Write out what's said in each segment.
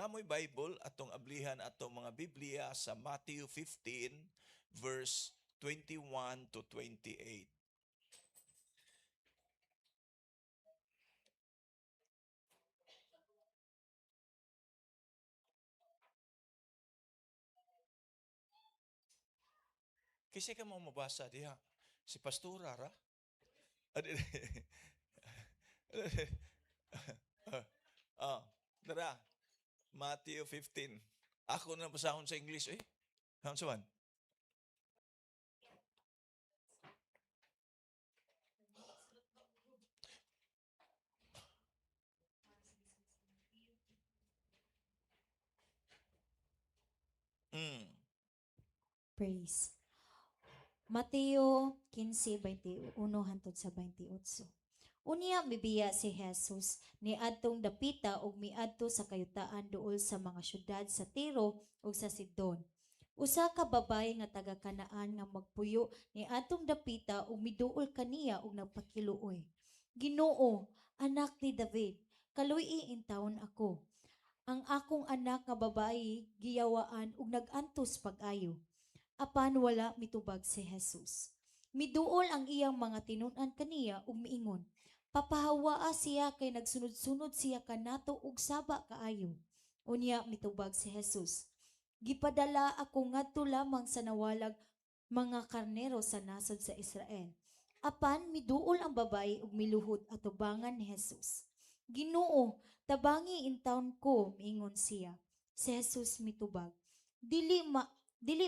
Kung naa moy Bible, atong ablihan atong mga Biblia sa Matthew 15 verse 21 to 28. Kasi ka mo mabasa diha. Si Pastora ra. Ah, dara. Matthew 15. Ako na basahon sa English eh. Ano man? Praise. Mateo 15:21 hantod sa 28. Unya mibiya si Jesus niadtong dapita ug miadto sa kayutaan duol sa mga syudad sa Tiro ug sa Sidon. Usa ka babaye nga taga Kanaan nga magpuyo niadtong dapita ug miduol kaniya ug nagpakiluoy. "Ginoo, anak ni David, kaluy-i intawon ako. Ang akong anak nga babayi giyawaan ug nag-antos pag-ayo." Apan wala mitubag si Jesus. Miduol ang iyang mga tinun-an kaniya ug miingon, "Papahawaa siya kay nagsunod-sunod siya kanato ug saba kaayo." Unya mitubag si Jesus, "Gipadala ako ngadto lamang sa nawalag mga karnero sa nasod sa Israel." Apan miduol ang babae ug miluhod atubangan ni Jesus. "Ginoo, tabangi intawon ko," miingon siya. Si Jesus mitubag, "Dili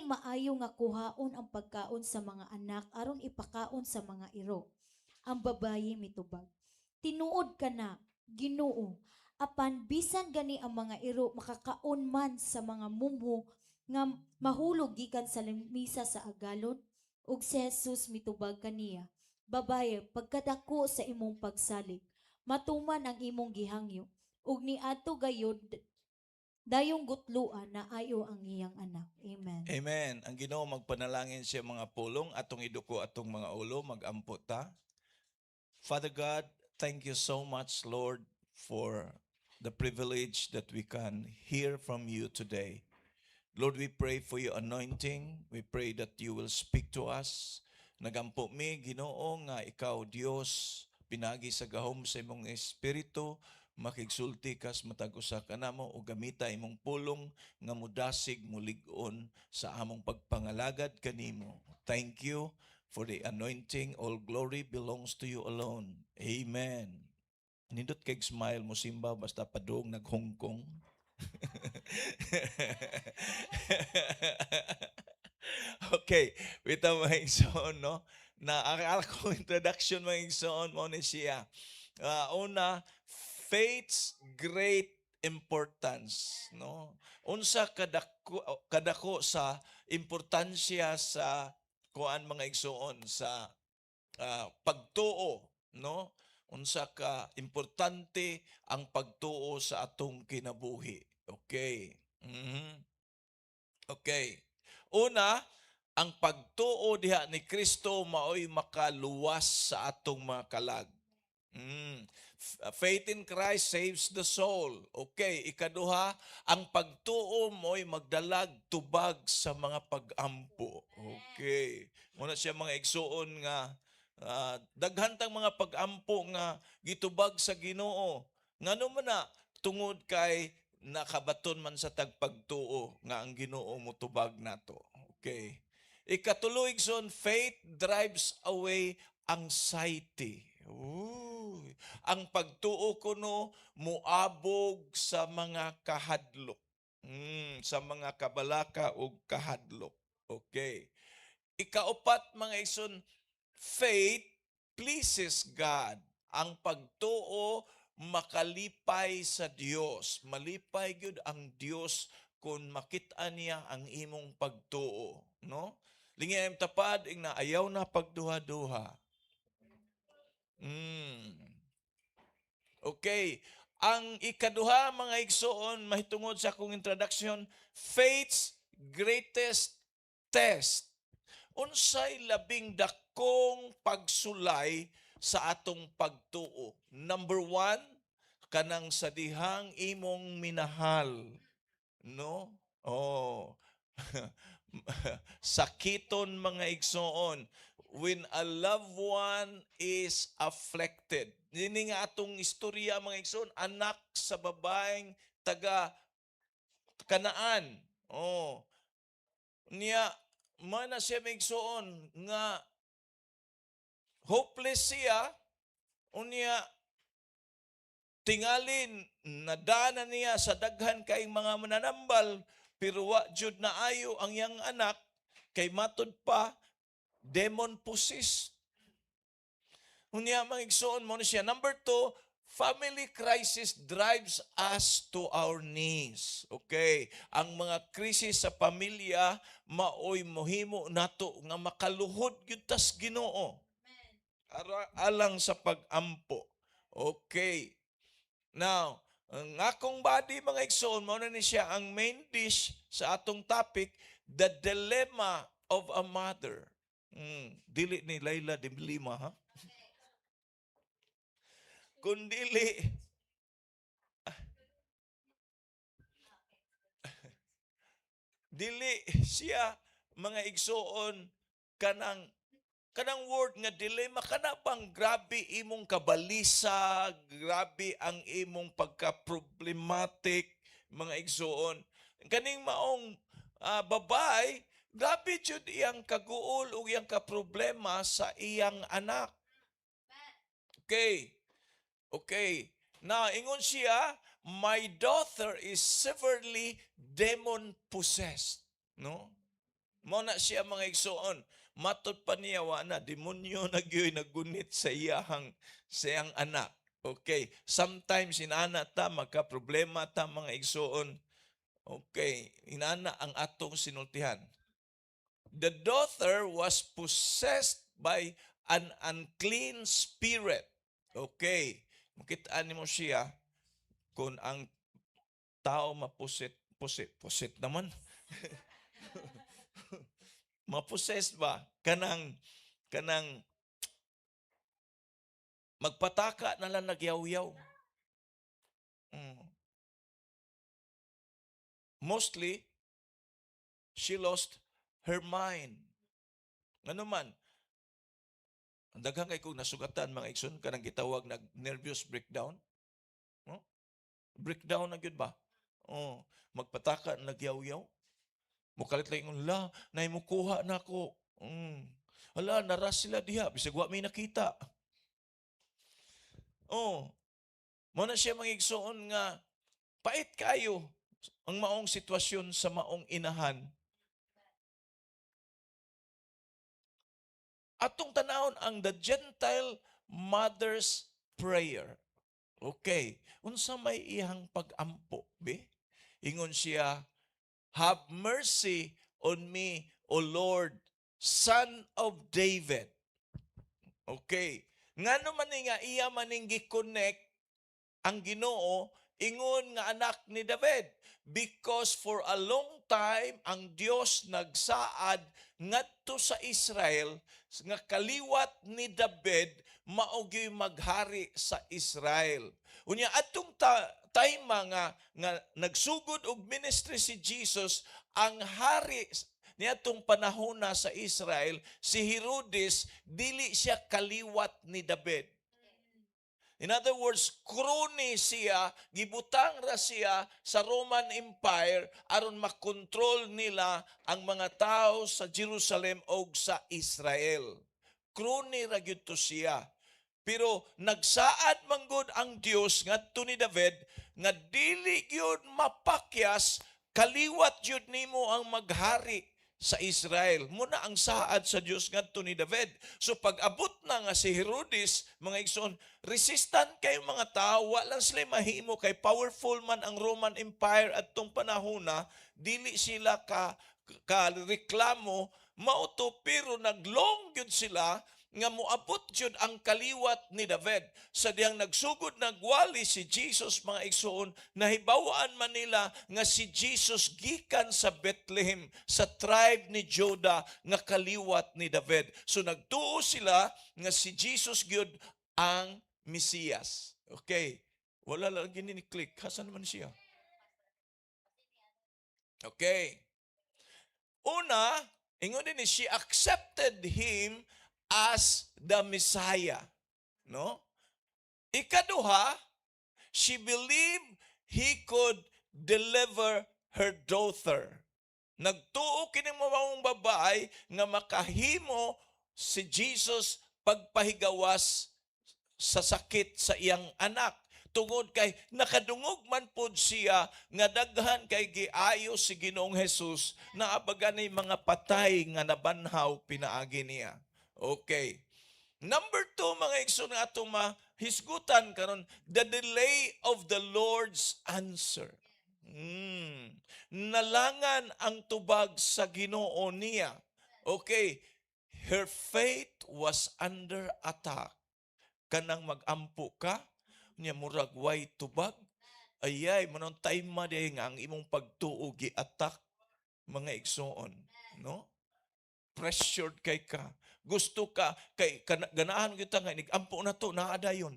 maayo nga kuhaon ang pagkaon sa mga anak aron ipakaon sa mga iro." Ang babaye mitubag, "Tinuod kana, Ginoo, apan bisan gani ang mga iro makakaon man sa mga mumho nga mahulog gikan sa lamisa sa agalon." Ug si Jesus mitubag kaniya, "Babaye, pagkadako sa imong pagsalig, matuman ang imong gihangyo." Ug niadto gayud dayong gutloa naayo ang iyang anak. Amen. Amen. Ang Ginoo magpanalangin siya mga pulong, atong iduko atong mga ulo, magampo ta. Father God, thank you so much, Lord, for the privilege that we can hear from you today. Lord, we pray for your anointing. We pray that you will speak to us. Nagampo mi, Ginoo, nga ikaw, Dios, pinagi sa gahom sa imong Espiritu, makigsulti kas matag usa kanamo o gamita imong pulong nga mudasig, mulig-on sa among pagpangalagad kanimo. Thank you for the anointing. All glory belongs to you alone. Amen. Nindot kay smile mo simba basta padung nag Hong Kong. Okay, bitaw, mga igsoon, no? Na ang akong introduction, mga igsoon, mo ni siya. Una, faith's great importance, no? Unsa kadako sa importansya sa kuan, mga igsoon, sa pagtuo, no? Unsa ka importante ang pagtuo sa atong kinabuhi. Okay. Okay. Una, ang pagtuo diha ni Kristo maoy makaluwas sa atong mga kalag. Faith in Christ saves the soul. Okay, ikaduha, ang pagtuo mo'y magdalag tubag sa mga pag-ampo. Okay. Muna siya, mga igsuon, nga daghan tang mga pag-ampo nga gitubag sa Ginoo. Ngano man na? Tungod kay nakabaton man sa tagpagtuo nga ang Ginoo motubag nato. Okay. Ikatulo, igsoon, faith drives away anxiety. Uy. Ang pagtuo kuno muabog sa mga kahadlok. Sa mga kabalaka o kahadlok. Okay. Ikaupat, mga igsoon, faith pleases God. Ang pagtuo makalipay sa Dios. Malipay gyud ang Dios kung makita niya ang imong pagtuo, no? Lingi ang tapad ingna, "Ayaw na pagduha-duha." Okay. Ang ikaduha, mga igsoon, mahitungod sa akong introduction, faith's greatest test. Unsay labing dakong pagsulay sa atong pagtuo? Number one, kanang sa dihang imong minahal. No? Oh. Sakiton, mga igsoon, when a loved one is afflicted. Dini nga atong istorya, mga igsoon, anak sa babaeng taga Kanaan. Oh. Niya mana siya, mga igsoon, nga hopeless siya. Unya tingalin nadana niya sa daghan kay mga mananambal, pero wa jud na ayo ang iyang anak kay matud pa demon possessed. Unya, mga igsoon, mo na siya. Number two, family crisis drives us to our knees. Okay, ang mga krisis sa pamilya maoy mohimo nato nga makaluhod gyud tas Ginoo alang sa pag-ampo. Okay. Now, ang akong body, mga igsoon, mao na ni siya ang main dish sa atong topic, the dilemma of a mother. Dili ni Leila de Lima, ha? Kung dili siya, mga igsoon, kanang word nga dilemma, kana bang grabe imong kabalisa, grabe ang imong pagka-problematic, mga igsoon. Kaning maong babay, grabe jud iyang kaguol ug iyang kaproblema sa iyang anak. Okay. Now, ingon siya, "My daughter is severely demon possessed." No? Mao na siya, mga igsoon. Matod pa niya, wa na demonyo na gyud nagunit sa iyang anak. Okay. Sometimes inana ta, magka problema ta, mga igsoon. Okay, inana ang atong sinultihan. The daughter was possessed by an unclean spirit. Okay. Makita nimo siya kung ang tao mapusit, pusit, pusit naman. Mapossessed ba? Kanang magpataka na lang nagyaw-yaw. Mostly, she lost her mind. Ano man, ang daghan kay kong nasugatan, mga igsoon, kanang gitawag nag nervous breakdown. No? Breakdown na gyud ba? Oh, magpataka na nagyaw-yaw. Mukalit lang yung la, nay mukuha na ako. Hala, naras sila diha, bisag wa may nakita. Oh. Mo na siya, mga igsoon, nga pait kayo ang maong sitwasyon sa maong inahan. Atong tanawon ang the Gentile mother's prayer. Okay. Unsa may iyang pag-ampo, be? Ingon siya, "Have mercy on me, O Lord, Son of David." Okay. Ngano man ni nga iya maning gi-connect ang Ginoo, ingon nga anak ni David? Because for a long time ang Dios nagsaad ngadto sa Israel nga kaliwat ni David mao gyuy maghari sa Israel. Unya adtong time nga nagsugod og ministry si Jesus, ang hari niadtong panahon na sa Israel, si Herodes, dili siya kaliwat ni David. In other words, crony siya, gibutang ra siya sa Roman Empire aron makontrol nila ang mga tao sa Jerusalem o sa Israel. Crony ra gyud to siya. Pero nagsaad manggod ang Dios ngadto ni David nga dili gyud mapakyas, kaliwat gyud nimo ang maghari sa Israel. Muna ang saad sa Dios ngadto ni David. So pag abot na nga si Herodes, mga igsoon, resistant kay mga tao, wa lang sila mahimo kay powerful man ang Roman Empire adtong panahona, dili sila ka reklamo mao to, pero naglong gyud sila nga moabot jud ang kaliwat ni David. Sa dihang nagsugod nagwali si Jesus, mga igsoon, nahibawaan man nila nga si Jesus gikan sa Bethlehem, sa tribe ni Judah, nga kaliwat ni David. So nagtuo sila nga si Jesus gyud ang Mesiyas. Okay. Wala lang gini ni click. Hasan man siya? Okay. Una, ingon din, she accepted him as the Messiah. No? Ikaduha, she believed he could deliver her daughter. Nagtuo kining maong babae nga makahimo si Jesus pagpahigawas sa sakit sa iyang anak tungod kay nakadungog man pod siya nga daghan kay giayo si Ginoong Jesus na abaga ni mga patay nga nabanhaw pinaagi niya. Okay. Number 2, mga igsoon, nga atong mahisgutan karon, the delay of the Lord's answer. Nalangan ang tubag sa Ginoo niya. Okay. Her faith was under attack. Kanang magampo ka, nya murag way tubag. Ayay, manong time ma diay nga ang imong pagtuo gi-attack, mga igsoon, no? Pressured kay ka. Gusto ka kay ganahan gyud ta nga inig-ampo na to naa dayon,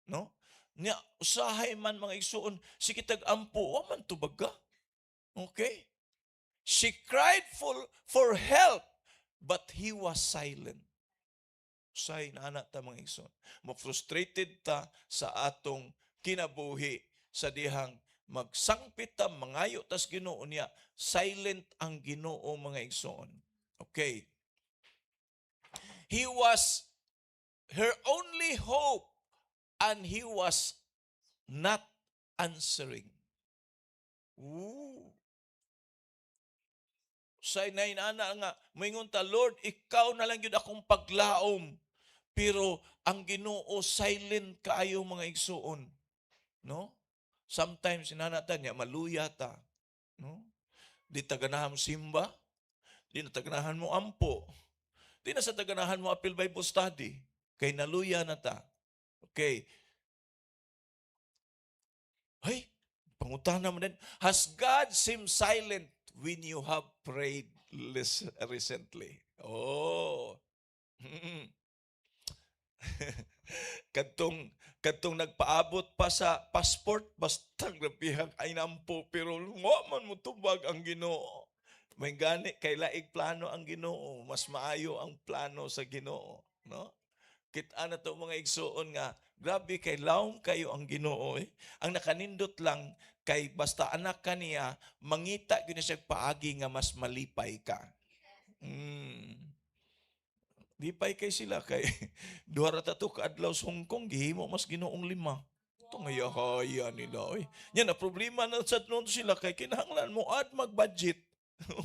no? Nya usahay man, mga igsoon, sige tag ampo, wa man tubag ka. Okay? She cried for help, but he was silent. Usahay na ana ta, mga igsoon. Mo frustrated ta sa atong kinabuhi sa dihang magsangpit ta, mangayo tas Ginoo niya, silent ang Ginoo, mga igsoon. Okay. He was her only hope and he was not answering. Ooh. Sa inana nga, moingon ta, "Lord, ikaw na lang gyud akong paglaom." Pero ang Ginoo silent kaayo, mga igsuon. No? Sometimes inana ta niya maluya ta. No? Di ta ganahan mo simba, di na ta ganahan mo ampo. Di na sa ta ganahan mo apil Bible study. Kay naluya na ta. Okay. Hey, pangutana mo din. Has God seemed silent when you have prayed recently? Oh. Kadtong nagpaabot pa sa passport, basta grabihan ay nampo, pero wa man mo tubag ang Ginoo. May gani kay laig plano ang Ginoo, mas maayo ang plano sa Ginoo, no? Kita na to, mga igsuon, nga grabe kay lawom kayo ang Ginoo eh. Ang nakanindot lang kay basta anak ka niya, mangita gyud na siya paagi nga mas malipay ka. Lipay kay sila kay 2 ra ta to ka adlaw sa Hong Kong, gihimo mas Ginoong lima. Ito nga yahaya nila oy. Nya na problema na sad noon sila kay kinahanglan mo add mag-budget. 5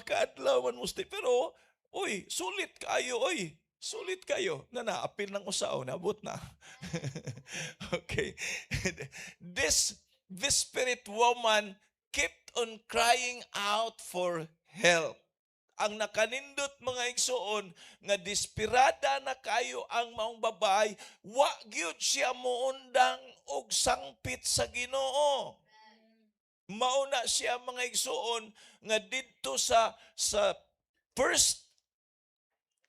ka adlaw man mo stay, pero uy, sulit kayo oy. Sulit kayo. Na naapil ng usa o nabot na. Okay. This desperate woman kept on crying out for help. Ang nakanindot, mga igsuon, nga desperada na kayo ang maong babae, wa gyud siya muundang og sangpit sa Ginoo. Mauna siya, mga igsuon, nga didto sa First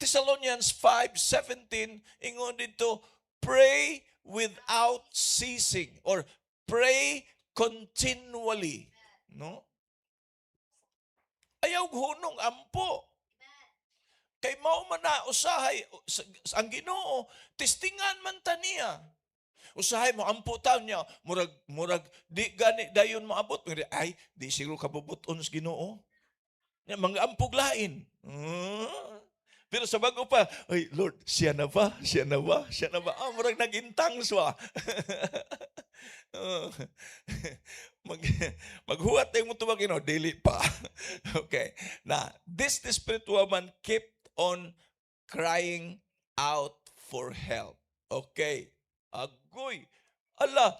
Thessalonians 5:17, ingon dito, "Pray without ceasing" or "Pray continually," no? Ayaw hunong ampo. Kay mao man na usahay ang Ginoo, testingan man ta niya. Usahay mo ampo ta niya, murag di gani dayon moabot. Ay, di siguro kabubuton sa Ginoo. Nya mga ampog lain. Pero sa bago pa, "Ay Lord, siya na ba? Siya na ba? Siya na ba?" Ah, murag nagintang siya. Oh. Maghuwat tayo mo tubag, dili pa. Okay. Na, this desperate woman kept on crying out for help. Okay. Agoy. Ala,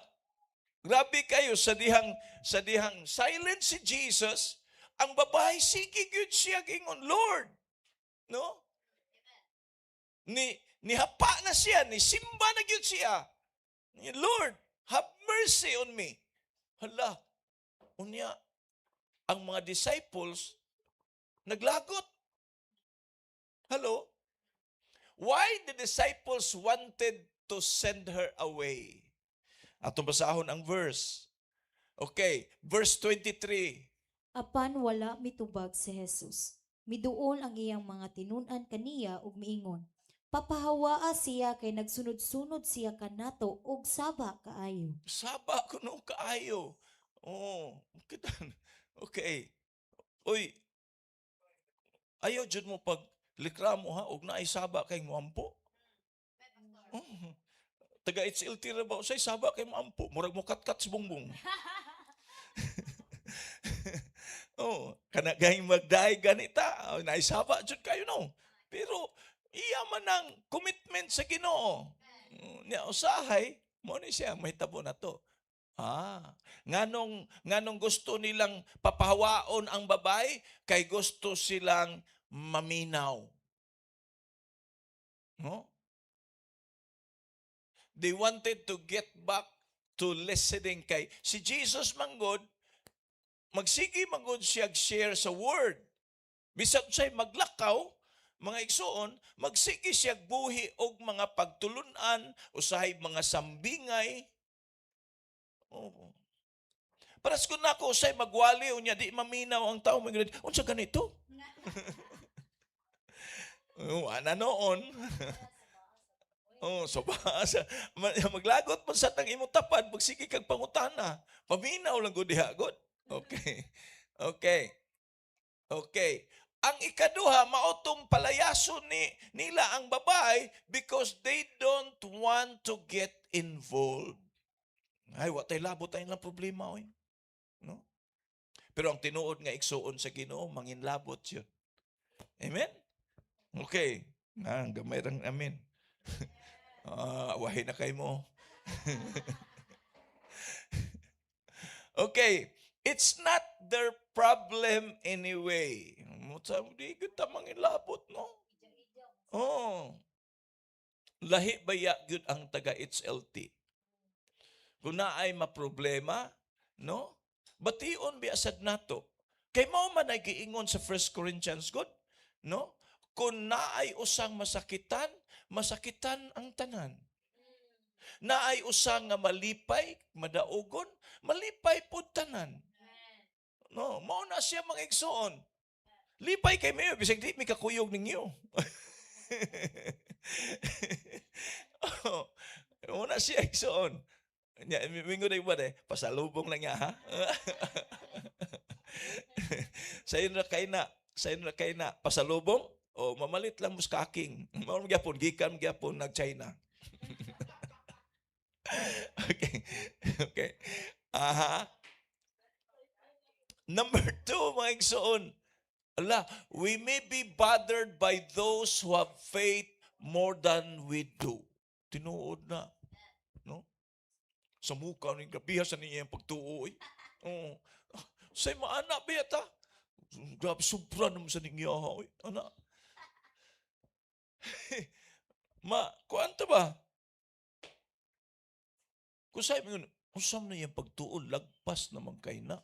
grabe kayo sa dihang silent si Jesus, ang babae sige gyud siya gingon, "Lord." No? Ni nihapa na siya, ni simba na gyud siya. "Lord, have mercy on me." Hala, unya, ang mga disciples naglagot. Hello? Why the disciples wanted to send her away? Atong basahon ang verse. Okay, verse 23. Apan wala mitubag si Jesus. Miduol ang iyang mga tinun-an kaniya ug miingon, "Papahawaa siya kay nagsunod-sunod siya kanato og saba kaayo." Saba kuno kaayo. Oh, kita. Okay. Uy, ayaw jud mo pag likramo ha og naay saba kay moampo. Oh. Taga HLT ra ba usay saba kay moampo, murag mo katkat sa bungbong. Oh, kana gayong magdaig ganita, oh, naay saba jud kayo, no. Pero iya man ang commitment sa Ginoo. Nya usahay mo ni siya mahitabo na to. Ah, nganong gusto nilang papahawaon ang babae? Kay gusto silang maminaw. No? They wanted to get back to listening kay si Jesus manggod, magsige manggod siya share sa word. Bisag siya maglakaw, mga igsuon, magsige siya buhi og mga pagtulunan, usahay mga sambingay. Oo. Paras ko na ako usay magwali unya di maminaw ang tao, mag unsa ganito? Oh, ana noon. Oh, so ba sa maglagot man sa tang imong tapad, magsige kag pangutana. Paminaw lang gud diha gud. Okay. Okay. Okay. Ang ikaduha, mao tong palayason ni nila ang babae because they don't want to get involved. Ay, wa tay labot tay lang problema oy. No? Pero ang tinuod nga igsuon sa Ginoo, manginlabot yun. Amen? Okay. Ah, gamay rang amen. Ah, wahi na kay mo. Okay. It's not their problem anyway. Mo sa di gyud ta manginlabot, no? Oh. Lahi baya gyud ang taga HLT? Kung naay maproblema, no? Bation biya sad nato. Kay mao man ay giingon sa 1 Corinthians god, no? Kung naay usang masakitan, masakitan ang tanan. Naay usang nga malipay, madaugon, malipay pud tanan. No, mao na siya, mga igsoon. Lipay kay mi bisag di mi kakuyog ninyo. Oh, mao na siya, igsoon. Nya mingon na iba eh, pasalubong lang niya ha. Sayon ra kay na, sayon ra kay na pasalubong o mamalit lang mo sa kaking. Mao man gyapon gikan gyapon nag China. Okay. Okay. Aha. Number 2, mga igsoon. Ala, we may be bothered by those who have faith more than we do. Tinuod na. No? Sa mukha ni grabiha sa niya ang pagtuo. Eh. Oo. Say maana ba ta? Grabe, sobra naman sa niya. Oy. Ana. Ma, kuanto ba? Kung sabi mo, usam na iyang pagtuo, lagpas naman kay na.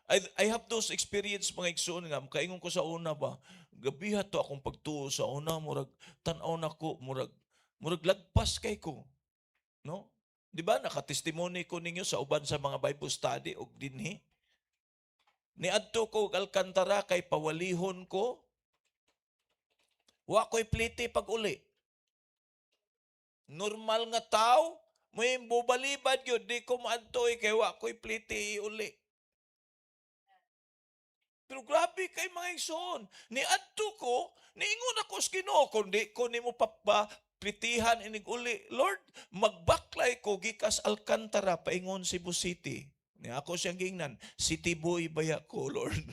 I have those experience, mga igsoon, nga makaingon ko sa una ba, gabiha to akong pagtuo sa una, murag tan-aw nako murag lagpas kay ko, no? Di ba nakatestimony ko ninyo sa uban sa mga Bible study og dinhi, niadto ko og Alcantara kay pawalihon ko, wa ko'y plite pag uli. Normal nga tao may bubalibad yun, di ko maadto eh, kay wa ko'y plite uli. Pero grabe kay mga igsoon. Niadto ko, niingon ako sa Ginoo, kung di ko nimo papa plitihan inig uli, Lord, magbaklay ko gikas Alcantara paingon Cebu City. Ni ako siyang giingnan, city boy baya ko, Lord.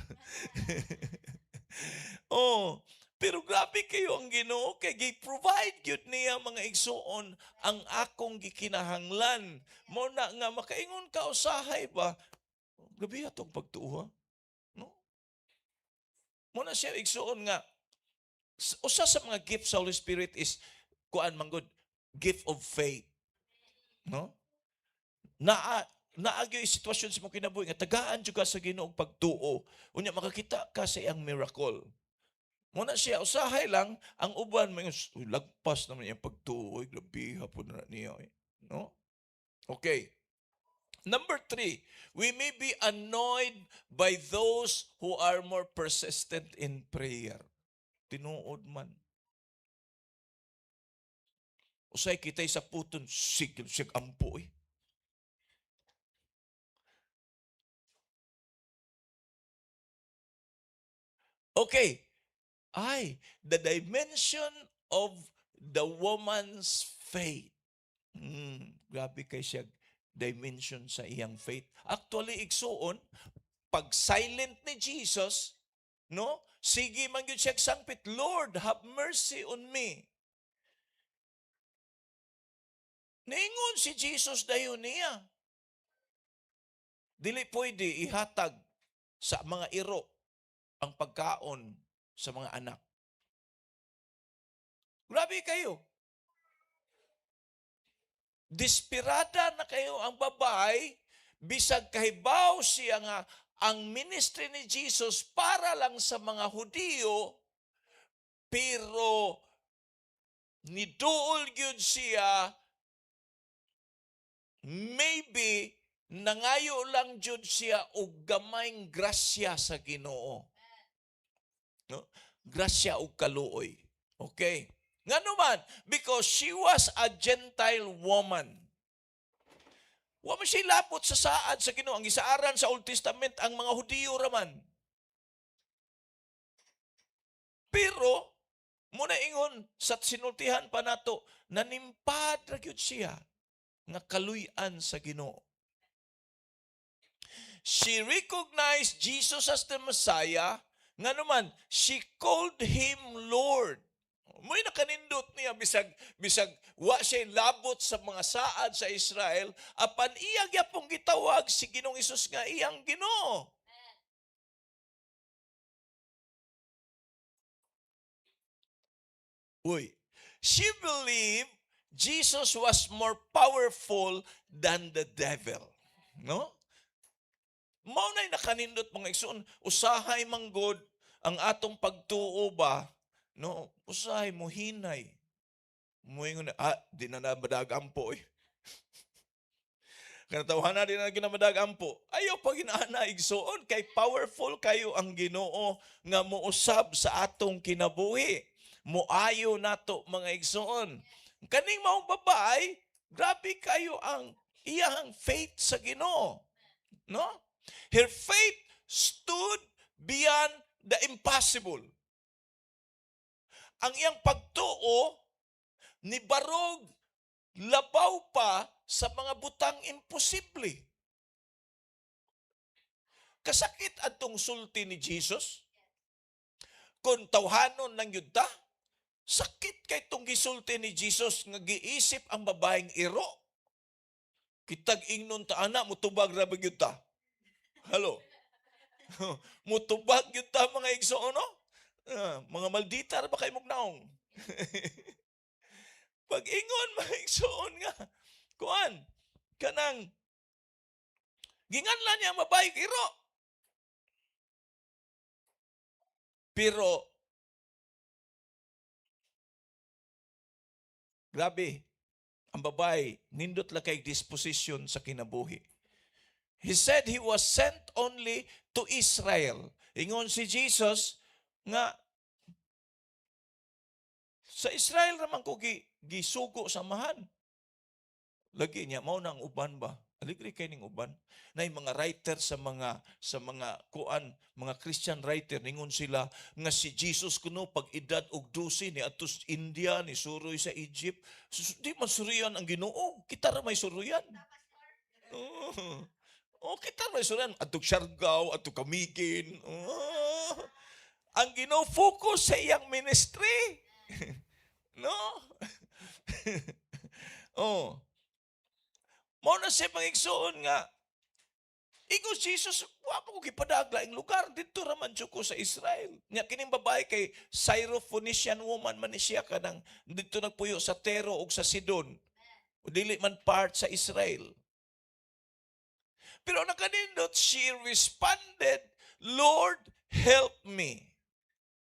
Oh, pero grabe kayo ang Ginoo kay gi-provide gyud niya, mga igsoon, ang akong gikinahanglan. Mo na nga makaingon ka usahay ba? Grabe atong pagtuo. No? Mo na siya, igsuon, nga usa sa mga gifts sa Holy Spirit is kuan man gud, gift of faith. No? Naa naa gyud sitwasyon sa imong kinabuhi nga tagaan jud ka sa Ginoo og pagtuo. Unya makakita ka sa iyang miracle. Mo na siya usahay lang ang uban may, "Uy, lagpas naman iyang pagtuo, uy, grabe hapon na niya, eh." No? Okay. Number three, we may be annoyed by those who are more persistent in prayer. Tinuod man. Usay kita'y saputon, sige, sige, ampo eh. Okay. Ay, the dimension of the woman's faith. Grabe kay siya dimension sa iyang faith. Actually, igsuon, pag silent ni Jesus, no? Sige man gyud siya sangpit, "Lord, have mercy on me." Ningon si Jesus dayon niya, "Dili pwede ihatag sa mga iro ang pagkaon sa mga anak." Grabe kayo. Desperada na kayo ang babae, bisag kahibaw siya nga ang ministry ni Jesus para lang sa mga Hudiyo, pero niduol gyud siya, maybe nangayo lang jud siya og gamayng grasya sa Ginoo. No? Grasya og kaluoy. Okay? Ngano man? Because she was a Gentile woman. Wa man siya labot sa saad sa Ginoo. Ang gisaaran sa Old Testament ang mga Hudiyo raman. Pero muna ingon sa sinultihan pa nato, nanimpad ra gyud siya nga kaluy-an sa Ginoo. She recognized Jesus as the Messiah. Ngano man, she called him Lord. Mo'y nakanindot niya bisag wa siya labot sa mga saad sa Israel, apan iya gyapong gitawag si Ginoong Hesus nga iyang Ginoo. Uy, she believed Jesus was more powerful than the devil. No? Mao na'y nakanindot, mga igsoon, usahay manggod ang atong pagtuo ba, no? Usahay mo hinay. Muingon, "Ah, di na na ampo eh." Kanatawahan na, di na ginabadag ampo. Ayaw pa ginaana, igsoon, kay powerful kayo ang Ginoo nga muusab sa atong kinabuhi. Muayo nato, mga igsoon. Kaning maong babae, grabe kayo ang iyang faith sa Ginoo. No? Her faith stood beyond the impossible. Ang iyang pagtuo ni barog labaw pa sa mga butang imposible. Kasakit atong sulti ni Jesus. Kung tawhanon ng yuta, sakit kay itong gisulti ni Jesus nga giisip ang babaeng iro. Kitag ingnon ta ana, mutubag ra ba gyud ta? Hello. Mutubag gyud ta, mga igsoon, no? Ah, mga maldita ra ba kay mugnaong? Pag ingon, mga igsoon, nga kuan kanang ginganlan niya ang babae iro. Pero grabe, ang babae, nindot la kay disposition sa kinabuhi. He said he was sent only to Israel. Ingon si Jesus nga sa Israel raman ko gisugo sa amahan. Lagi niya mao na ang uban ba? Aligre kay ning uban. Nay mga writer sa mga kuan, mga Christian writer, ningon sila nga si Jesus kuno pag edad og 12 ni adto sa India, ni suroy sa Egypt. Sus, di man suruyan ang Ginoo. Kita ra may suruyan. Oh. Oh, kita ra may suruyan adto Siargao, adto Camiguin. Oh. Ang Ginoo focus sa iyang ministry. No? Oh. Mao na siya, mga igsoon, nga ingon si Jesus, wa mo ko gipadag laing lugar, didto ra man jud ko sa Israel. Nya kining babae kay Syrophoenician woman man ni siya, kanang didto nagpuyo sa Tiro ug sa Sidon. Dili man part sa Israel. Pero nakanindot, she responded, "Lord, help me."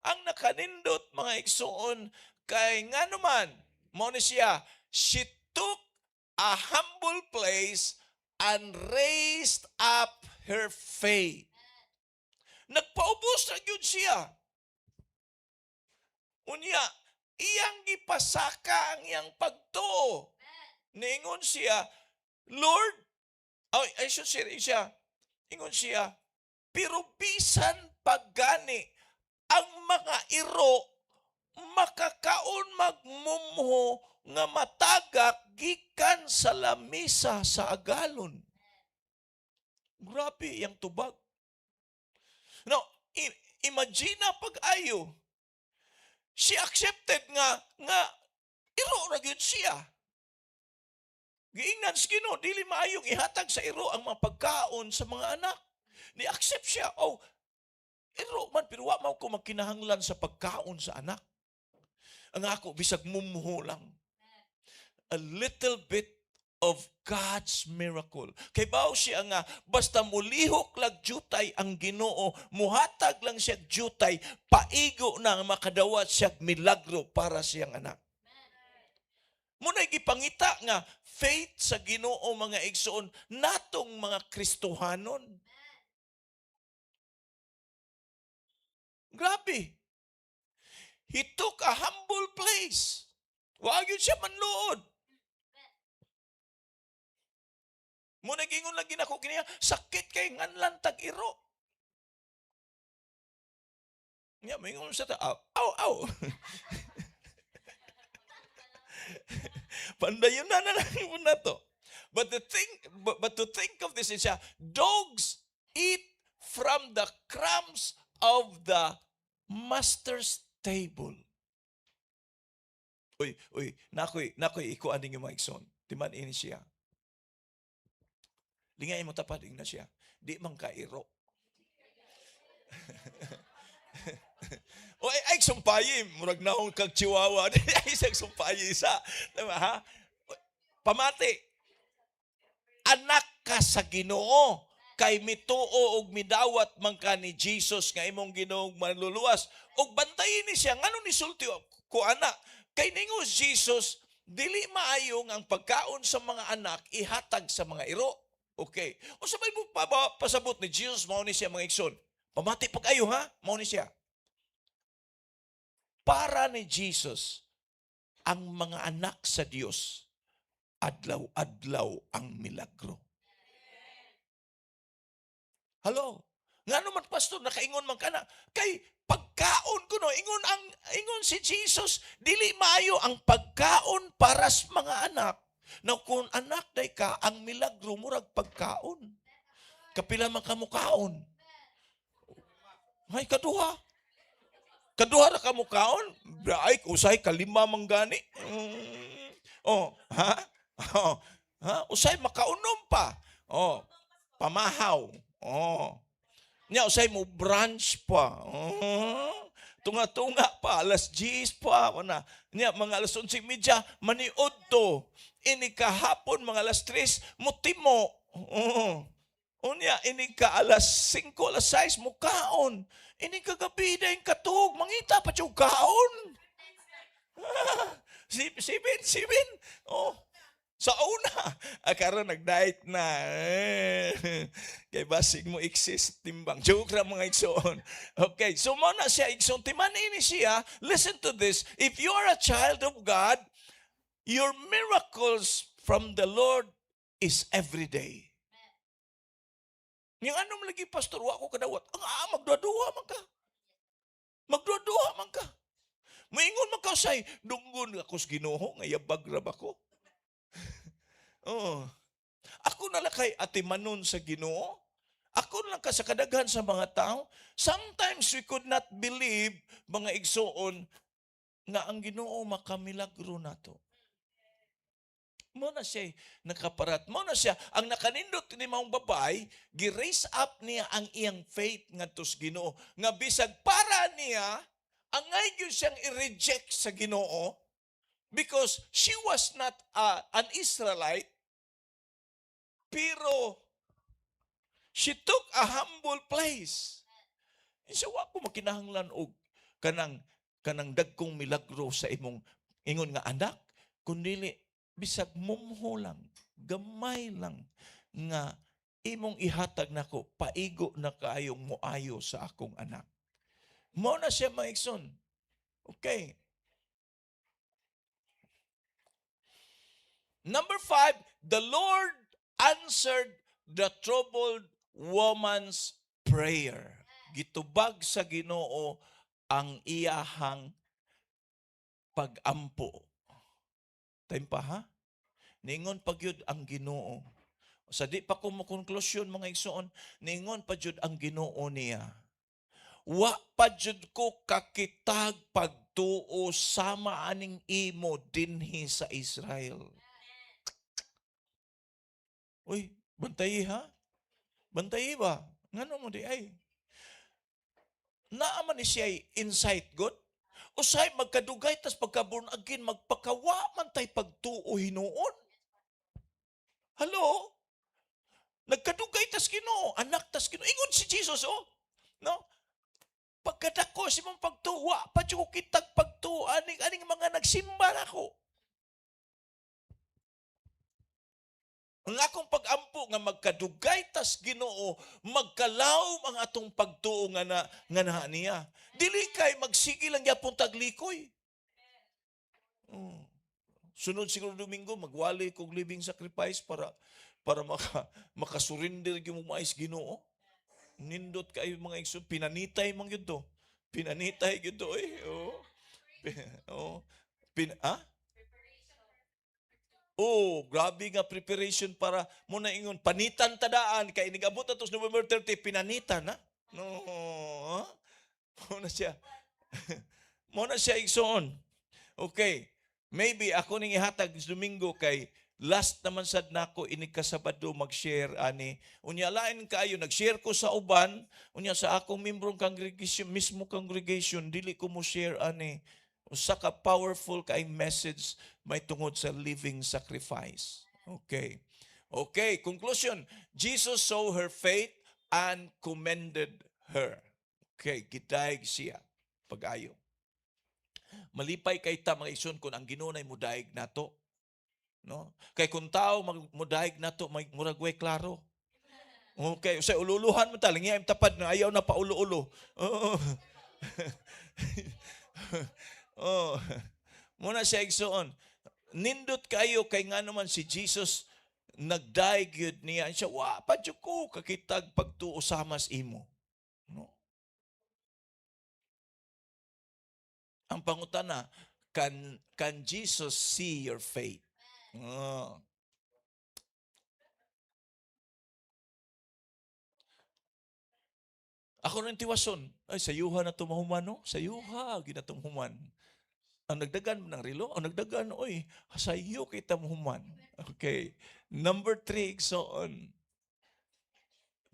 Ang nakanindot, mga igsoon, kay nga naman, mao ni siya, she took a humble place And raised up her faith. Nagpaubos na gyud siya. Unya, iyang gipasaka ang iyang pagtuo. Niingon siya, "Lord," ay, ay should say, siya, ingon siya, "Pero bisan paggani, ang mga iro makakaon magmumho nga matagak gikan sa lamisa sa agalon." Grabe iyang tubag. Now, imagine na pag-ayo. She accepted nga iro ra gyud siya. Giingnan sa Ginoo, dili maayong ihatag sa iro ang mga pagkaon sa mga anak. Ni-accept siya, "Oh, iro man, pero wa man ko magkinahanglan sa pagkaon sa anak. Ang ako, bisag mumho lang." A little bit of God's miracle. Kay bawo siya nga, basta mulihok lag jutay ang Ginoo, muhatag lang siya jutay, paigo na nga makadawat siya milagro para siyang anak. Muna'y gipangita nga faith sa Ginoo, mga igsoon, natong mga Kristohanon. Grabe. He took a humble place. Wa gyud siya manluod. Muna gingon lagi nako kiniya, sakit kay nganlan tag iro. Nya mingon sa ta, "Aw, aw, aw." Pandayon na na lang mo na to. But to think of this is siya, dogs eat from the crumbs of the master's table. Uy, uy, nakoy, nakoy ikuan ninyo, mga igsoon. Timan ini siya. Lingay mo tapad na siya. Di man kairo. O ay, ay sumpayi, murag naong kag chihuahua. Di ay siyang sumpayi isa. Diba, ha? Pamati. Anak ka sa Ginoo kay mituo og midawat man ka ni Jesus nga imong Ginoong manluluwas. Og bantayin ni siya ngano ni sulti ko ana, kay ningon Jesus, dili maayo nga ang pagkaon sa mga anak ihatag sa mga iro. Okay. O sa may pa, pasabot ni Jesus, mao ni siya, mga igsoon. Pamati pag ayo ha, mao ni siya. Para ni Jesus, ang mga anak sa Dios, adlaw-adlaw ang milagro. Hello? Ngano man, pastor, nakaingon man kana? Kay pagkaon kuno, ingon si Jesus, dili maayo ang pagkaon para sa mga anak. Now kung anak day ka, ang milagro murag pagkaon. Kapila man ka mukaon? Ay, kaduha. Kaduha ra ka mukaon? Ay, usay kalima man gani. Oh, ha? Oh, ha? Usay makaunom pa. Oh, pamahaw. Oh. Nya usay mo brunch pa. Oh. Tunga-tunga pa, alas 10 pa. Wana. Nya mga alas 11:30, maniod to. Ini kahapon, mga alas 3, mutimo. Oh. Unya, ini ka alas 5, alas 6, mukaon. Ini kagabi na yung katug, mangita pa siya kaon. Sibin, sibin. Oh. Sa una, ah, karon nag-diet na. Eh. Kay basig mo exist timbang. Joke ra, mga igsoon. Okay, so mo na siya, igsoon. Timan ini siya. Listen to this. If you are a child of God, your miracles from the Lord is every day. Yung ano lagi, "Pastor, wa ko kadawat." Ang ah, magduha man ka. Magduha man ka. Moingon man ka say, "Dunggon ako sa Ginoo nga yabag ra ba ko?" Oo. Ako na lang kay atimanon sa Ginoo. Ako na lang ka sa kadaghan sa mga tao. Sometimes we could not believe, mga igsoon, nga ang Ginoo makamilagro nato. Mo na siya nakaparat. Mo na siya ang nakanindot ni maong babae, gi-raise up niya ang iyang faith ngadto sa Ginoo. Nga bisag para niya, angay gyud siyang i-reject sa Ginoo because she was not an Israelite, pero she took a humble place. Siya, wa ko makinahanglan og kanang dagkong milagro sa imong ingon nga anak, kundili bisag mumho lang, gamay lang. nga imong ihatag nako, paigo na kaayong moayo sa akong anak. Mao na siya, mga igsoon. Okay. Number 5, the Lord answered the troubled woman's prayer. Gitubag sa Ginoo ang iyahang pagampo. Time pa, ha? Ningon pa gyud ang Ginoo. Sa di pa ko mo konklusyon, mga igsoon, ningon pa gyud ang Ginoo niya. Wa pa jud ko kakitag pagtuo sama aning imo dinhi sa Israel. Uy, bantayi ha? Bantayi ba? Ngano mo di ay? Naa man ni siya insight god. Usay magkadugay tas pagka born again, magpakawa man tay pagtuo hinuon. Hello? Nagkadugay tas Ginoo, anak tas Ginoo. Ingon si Jesus, oh. No? Pagkadako sa imong pagtuo, wa pa jud ko kitag pagtuo aning aning mga nagsimba nako. Ang akong pag-ampo nga magkadugay tas Ginoo, magkalawom ang atong pagtuo nga na nga naa niya. Dili kay magsige lang gyapon taglikoy. Sunod siguro Domingo magwali kog living sacrifice para makasurrender gyud mo maayos Ginoo. Nindot kayo, mga igsoon, pinanitay man gyud to. Pinanitay gyud to eh. Oh. Oh. Ah? Oh, grabe nga preparation para mo na ingon panitan tadaan kay nigabot na to sa November 30, pinanitan na. No. Ha? Mo na siya. Mo na siya, igsoon. Okay. Maybe ako ning ihatag sa Domingo kay last naman sad nako ini ka Sabado mag-share ani. Unya lain kaayo nag-share ko sa uban, unya sa akong membrong congregation, mismo congregation, dili ko mo share ani. Usa ka powerful kay message may tungod sa living sacrifice. Okay. Okay, conclusion. Jesus saw her faith and commended her. Okay, gidayeg siya pag-ayo. Malipay kay ta, mga igsoon, kung ang Ginoo nay mudayeg nato. No? Kay kung tao mudayeg nato, may murag way klaro. Okay, usay ululuhan mo ta, lingi tapad na ayaw na paulo-ulo. Oo. Oh. Muna siya, igsoon. Nindot kayo kay nga naman si Jesus nagdaig yun niya. Siya, wa pa jud ko kakitag pagtuo samas imo. No? Ang pangutana, can Jesus see your faith? Oh. Ako rin tiwason. Ay, sayuha na tumahuman, no? Sayuha, ginatumuhuman. Ang nagdagan ng relo, ang nagdagan, oy, sayo kita muhuman. Okay. Number 3, so on.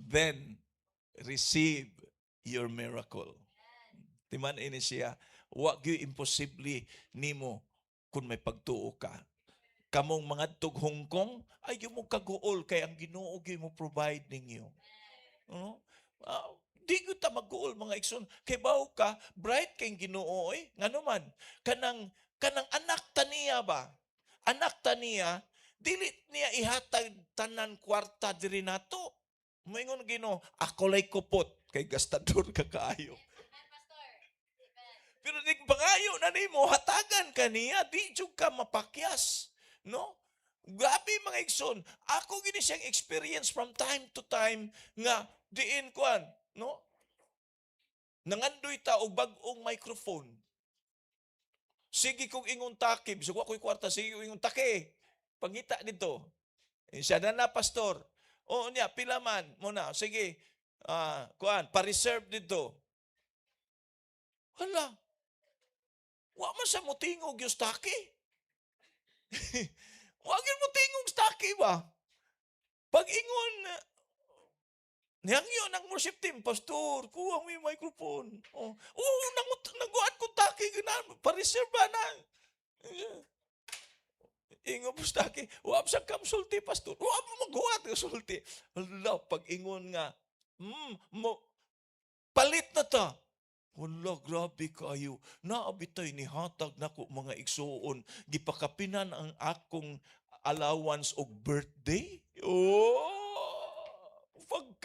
Then, receive your miracle. Timan ini siya, wa gyud imposible nimo kung may pagtuo ka. Kamong mga tug Hong Kong, ay yung mo kaguol kay ang Ginoo gyud mo provide ninyo. No? Di gyud ta mag-guol, mga igsoon. Kay bawo ka, bright kay Ginoo oy. Ngano man kanang kanang anak ta niya ba? Anak ta niya, dili niya ihatag tanan kwarta diri nato. Moingon Ginoo, ako lay kupot kay gastador ka kaayo. Pero di pangayo na nimo, hatagan ka niya, di jud ka mapakyas, no? Grabe, mga igsoon. Ako gini siyang experience from time to time nga diin kuan, no? Nangandoy ta og bag-ong microphone. Sige kong ingon takib, so wa ko'y kwarta, sige kong ingon taki. Pangita dito. Eh, siya na na, pastor. Oo niya, pila man mo na. Sige, kuan, pa-reserve dito. Hala. Wa man sa mutingog yung staki. Wa gyud mutingog staki ba? Pag ingon niyang yun ang worship team, "Pastor, kuha mo yung microphone." Oh, nanguat ko taki, gana, pa-reserve ba na? Ingon po staki, wa sa kamsulti, pastor. Wa mo maghuat ka sulti. Hala, pag ingon nga, mo, palit na ta. Wala, grabe kayo. Naabitay ni hatag nako, mga igsuon. Gipakapinan ang akong allowance og birthday. Oh!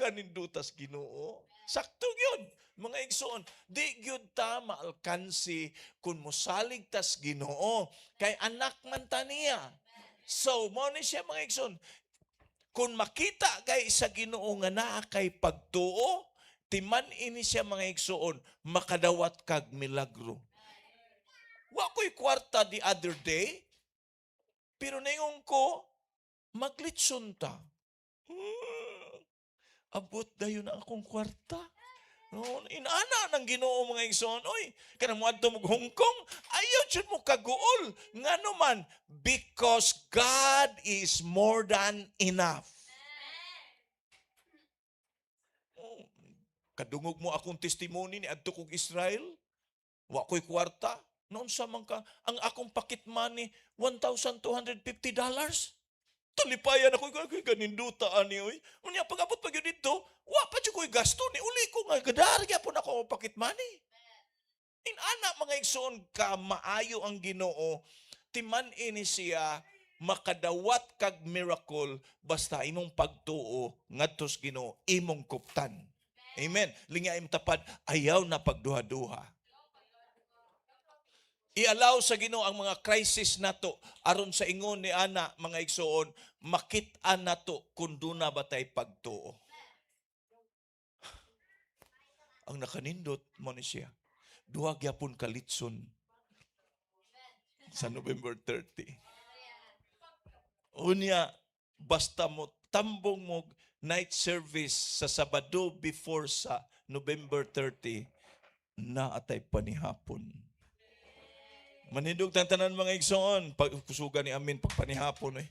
Kanindutas Ginoo. Sakto gyud. Mga igsoon, di gyud ta maalkansi kung mosalig tas Ginoo kay anak man ta niya. So, mao ni siya, mga igsoon. Kung makita kay sa Ginoo nga naa kay pagtuo, timan ini siya, mga igsoon, makadawat kag milagro. Wa ko'y kwarta the other day, pero ningon ko, maglitson ta. Abot dayon na akong kwarta. No, inana ng Ginoo, mga igsoon. Oy, kanang moadto mo Hong Kong, ayaw jud mo kaguol. Ngano man? Because God is more than enough. Oh, kadungog mo akong testimony ni adto kog Israel. Wa ko'y kwarta. Noon sa man ka, ang akong pocket money, $1,250. Talipayan ako, kay kaninduta ani oy. Unya pag-abot pa gyud dito, wa pa jud ko'y gasto ni uli ko nga gadar gyapon ako ang pocket money. Inana, mga igsoon, ka maayo ang Ginoo, timan ini siya makadawat kag miracle basta imong pagtuo ngadto sa Ginoo imong kuptan. Amen. Lingya imong tapad, ayaw na pagduha-duha. I-allow sa Ginoo ang mga crisis nato aron sa ingon ni ana, mga igsoon, makit-an nato kung duna ba tay pagtuo. Ang nakanindot mo ni siya. Duha gyapon ka litson sa November 30. Unya, basta mo tambong mo night service sa Sabado before sa November 30, na atay panihapon. Manindog tan tanan, mga igsoon, pag kusugan ni amin pag panihapon eh.